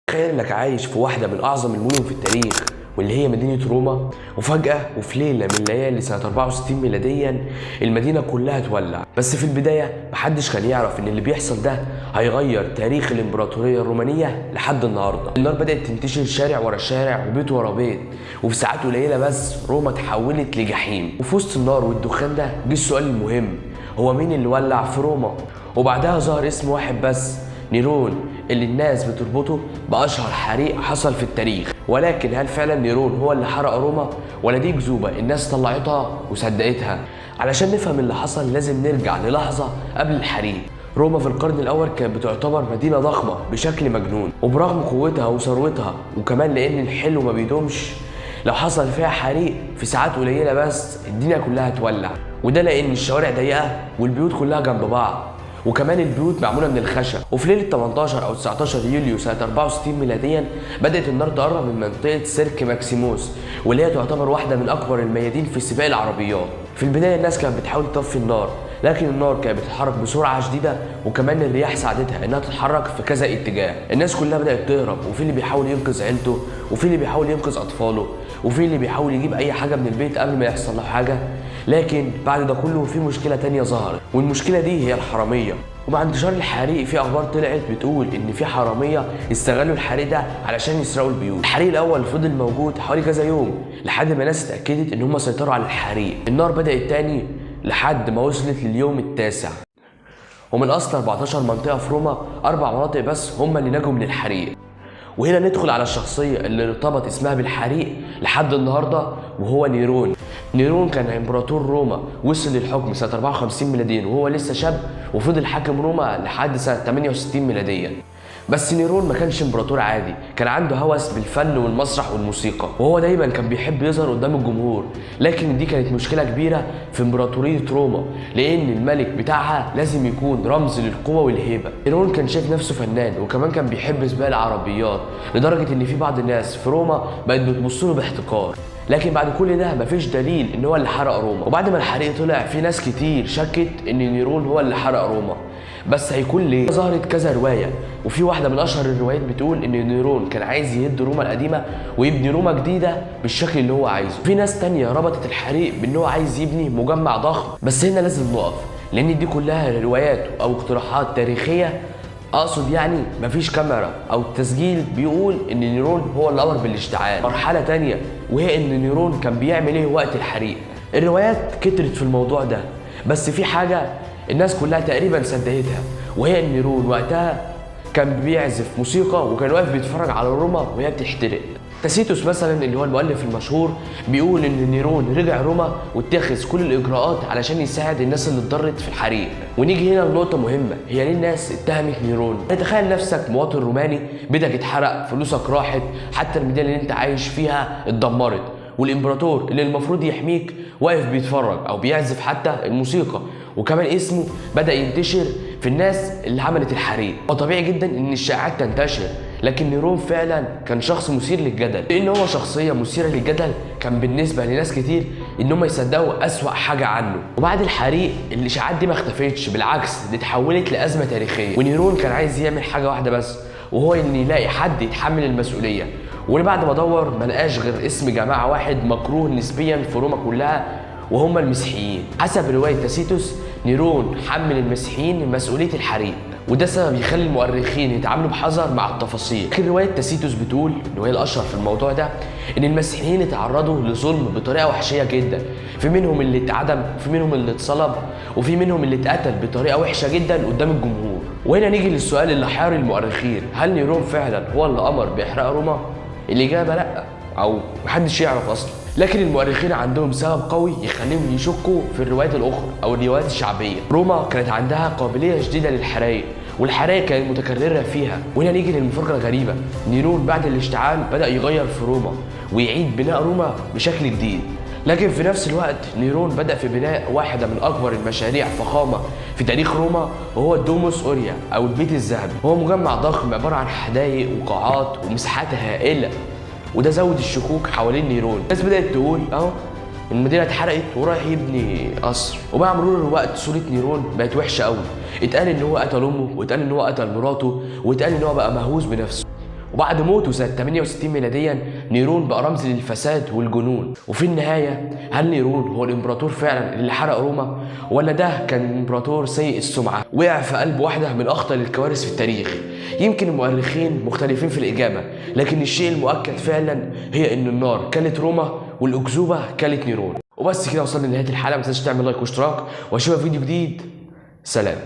تخيل انك عايش في واحدة من اعظم المدن في التاريخ واللي هي مدينة روما، وفجأة وفي ليلة من ليالي سنة 64 ميلاديا المدينة كلها تولع. بس في البداية محدش كان يعرف ان اللي بيحصل ده هيغير تاريخ الامبراطورية الرومانية لحد النهاردة. النار بدأت تنتشر شارع ورا شارع وبيت ورا بيت، وفي ساعات قليلة بس روما اتحولت لجحيم. وفي وسط النار والدخان ده جه السؤال المهم، هو مين اللي ولع في روما؟ وبعدها ظهر اسم واحد بس، نيرون، اللي الناس بتربطه بأشهر حريق حصل في التاريخ. ولكن هل فعلا نيرون هو اللي حرق روما، ولا دي كذوبة الناس طلعتها وصدقتها؟ علشان نفهم اللي حصل لازم نرجع للحظة قبل الحريق. روما في القرن الأول كانت بتعتبر مدينة ضخمة بشكل مجنون، وبرغم قوتها وثروتها، وكمان لأن الحلو ما بيدومش، لو حصل فيها حريق في ساعات قليلة بس الدنيا كلها تولع. وده لأن الشوارع ضيقة والبيوت كلها جنب بعض، وكمان البيوت معمولة من الخشب. وفي ليلة 18 او 19 يوليو سنة 64 ميلاديا بدات النار تقرب من منطقة سيرك ماكسيموس، واللي هي تعتبر واحدة من اكبر الميادين في سباق العربيات. في البداية الناس كانت بتحاول تطفي النار، لكن النار كانت بتتحرك بسرعة شديدة، وكمان الرياح ساعدتها انها تتحرك في كذا اتجاه. الناس كلها بدات تهرب، وفي اللي بيحاول ينقذ عيلته، وفي اللي بيحاول ينقذ اطفاله، وفي اللي بيحاول يجيب اي حاجة من البيت قبل ما يحصل له حاجة. لكن بعد ده كله في مشكلة تانية ظهرت، والمشكلة دي هي الحرامية. ومع انتشار الحريق في اخبار طلعت بتقول ان في حرامية استغلوا الحريق ده علشان يسرقوا البيوت. الحريق الاول فضل موجود حوالي كذا يوم لحد ما الناس اتاكدت ان هم سيطروا على الحريق. النار بدات تاني لحد ما وصلت لليوم التاسع، ومن اصل 14 منطقة في روما 4 مناطق بس هم اللي نجوا من الحريق. وهنا ندخل على الشخصية اللي ارتبط اسمها بالحريق لحد النهاردة، وهو نيرون. نيرون كان امبراطور روما، وصل للحكم سنة 54 ميلاديا وهو لسه شاب، وفضل حاكم روما لحد سنة 68 ميلاديا. بس نيرون ما كانش امبراطور عادي، كان عنده هوس بالفن والمسرح والموسيقى، وهو دايما كان بيحب يظهر قدام الجمهور. لكن دي كانت مشكلة كبيرة في امبراطورية روما، لان الملك بتاعها لازم يكون رمز للقوة والهيبة. نيرون كان شايف نفسه فنان، وكمان كان بيحب سباق العربيات، لدرجة ان في بعض الناس في روما بقت بتبص له باحتقار. لكن بعد كل ده مفيش دليل ان هو اللي حرق روما. وبعد ما الحريق طلع في ناس كتير شكت ان نيرون هو اللي حرق روما، بس هيكون ليه؟ ظهرت كذا رواية، وفي واحدة من اشهر الروايات بتقول ان نيرون كان عايز يهد روما القديمة ويبني روما جديدة بالشكل اللي هو عايزه. في ناس تانية ربطت الحريق بان هو عايز يبني مجمع ضخم. بس هنا لازم نقف، لان دي كلها روايات او اقتراحات تاريخية، اقصد يعني مفيش كاميرا او تسجيل بيقول ان نيرون هو اللي امر بالاشتعال. مرحلة تانية وهي ان نيرون كان بيعمل ايه وقت الحريق. الروايات كترت في الموضوع ده، بس في حاجة الناس كلها تقريبا صدقتها، وهي ان نيرون وقتها كان بيعزف موسيقى وكان واقف بيتفرج على روما وهي بتحترق. تاسيتوس مثلا اللي هو المؤلف المشهور بيقول ان نيرون رجع روما واتخذ كل الاجراءات علشان يساعد الناس اللي اتضرت في الحريق. ونيجي هنا لنقطة مهمة، هي ليه الناس اتهمت نيرون؟ تخيل نفسك مواطن روماني، بيتك اتحرق، فلوسك راحت، حتى المدينة اللي انت عايش فيها اتدمرت، والامبراطور اللي المفروض يحميك واقف بيتفرج او بيعزف حتى الموسيقى، وكمان اسمه بدأ ينتشر في الناس اللي عملت الحريق. وطبيعي جدا ان الشائعات تنتشر، لكن نيرون فعلا كان شخص مثير للجدل. لان هو شخصية مثيرة للجدل كان بالنسبة لناس كتير ان هم يصدقوا اسوأ حاجة عنه. وبعد الحريق الاشاعات دي ما اختفتش، بالعكس دي اتحولت لازمه تاريخية. ونيرون كان عايز يعمل حاجة واحدة بس، وهو ان يلاقي حد يتحمل المسؤولية. وبعد ما دور ما لقاش غير اسم جماعة واحد مكروه نسبيا في روما كلها، وهم المسيحيين. حسب رواية تاسيتوس، نيرون حمل المسيحيين مسؤولية الحريق، وده سبب يخلي المؤرخين يتعاملوا بحذر مع التفاصيل. لكن رواية تاسيتوس بتقول، وهي الأشهر في الموضوع ده، إن المسيحيين اتعرضوا لظلم بطريقة وحشية جدا، في منهم اللي اتعدم، وفي منهم اللي اتصلب، وفي منهم اللي اتقتل بطريقة وحشة جدا قدام الجمهور. وهنا نيجي للسؤال اللي حير المؤرخين، هل نيرون فعلا هو اللي أمر بإحراق روما؟ الإجابة لأ، أو محدش يعرف أصلا. لكن المؤرخين عندهم سبب قوي يخليهم يشكوا في الروايات الأخرى أو الروايات الشعبية. روما كانت عندها قابلية شديدة للحرايق، والحرايق كانت متكررة فيها. وهنا نيجي للمفارقة الغريبة، نيرون بعد الاشتعال بدأ يغير في روما ويعيد بناء روما بشكل جديد. لكن في نفس الوقت نيرون بدأ في بناء واحدة من أكبر المشاريع فخامة في تاريخ روما، وهو الدوموس أوريا أو البيت الذهبي. هو مجمع ضخم عبارة عن حدائق وقاعات ومساحات هائلة، وده زود الشكوك حوالين نيرون. الناس بدأت تقول اهو المدينة اتحرقت ورايح يبني قصر. ومع مرور الوقت صوره نيرون بقت وحشة قوي، اتقال ان هو قتل امه، واتقال ان هو قتل مراته، واتقال ان هو بقى مهووس بنفسه. وبعد موته سنة 68 ميلاديا نيرون بقى رمز للفساد والجنون. وفي النهاية هل نيرون هو الامبراطور فعلا اللي حرق روما، ولا ده كان امبراطور سيء السمعة وقع في قلب واحدة من اخطر الكوارث في التاريخ؟ يمكن المؤرخين مختلفين في الإجابة، لكن الشيء المؤكد فعلا هي ان النار كلت روما والأكذوبة كلت نيرون. وبس كده وصلنا لنهاية الحلقة، ما تنساش تعمل like واشتراك، واشوفك في فيديو جديد. سلام.